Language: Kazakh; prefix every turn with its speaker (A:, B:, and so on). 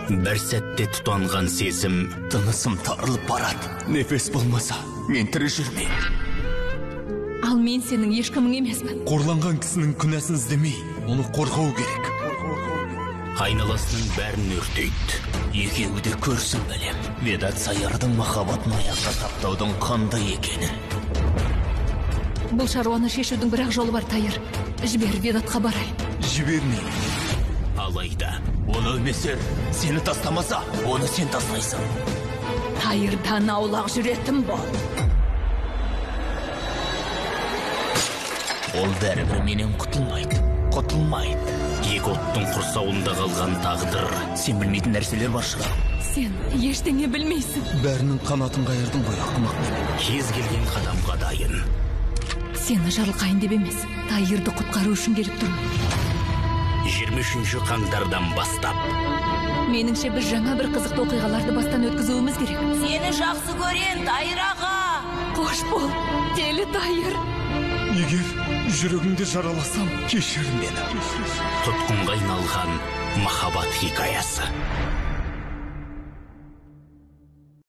A: Бір сәтте тұтанған сезім.
B: Тынысым тарылып барады. Нефес болмаса, мен тірі жүрмеймін.
C: Ал мен сенің ешкімің емеспін.
B: Қорланған кісінің күнәсін іздемей, оны қорғау керек.
A: Айналасының бәрін өртейді.
B: Екеуі де көрсін білем. Ведат Саярдың махаббатын аяққа таптаудың қандай екенін.
C: Бұл шаруаны шешудің бір-ақ жолы бар, Тайыр. Жібер, Ведатқа барайын.
B: Жібермеймін.
A: Алайда.
B: Оны өлмесер, сені тастамаса, оны сен тастайсың.
C: Тайырдан аулақ жүретін бол.
B: Ол бәрібір менен құтылмайды. Құтылмайды.
A: Екі оттың құрсауында қалған тағдыр.
B: Сен білмейтін нәрселер бар шығар.
C: Сен ештеңе білмейсің.
B: Бәрінің қанатын қайырдың ғой, ақымақ неме.
A: Кез келген қадамға дайын.
C: Сені жарылқайын деп емес, Тайырды құтқару үшін келіп тұрмын.
A: 23 қаңтардан бастап.
C: Меніңше біз жаңа бір қызықты оқиғаларды бастан өткізуіміз керек.
D: Сені жақсы көрем, Тайыр аға.
C: Қош бол, телі Тайыр.
B: Егер жүрегіңді жараласам, кешір мені.
A: Тұтқынға айналған махаббат хикаясы.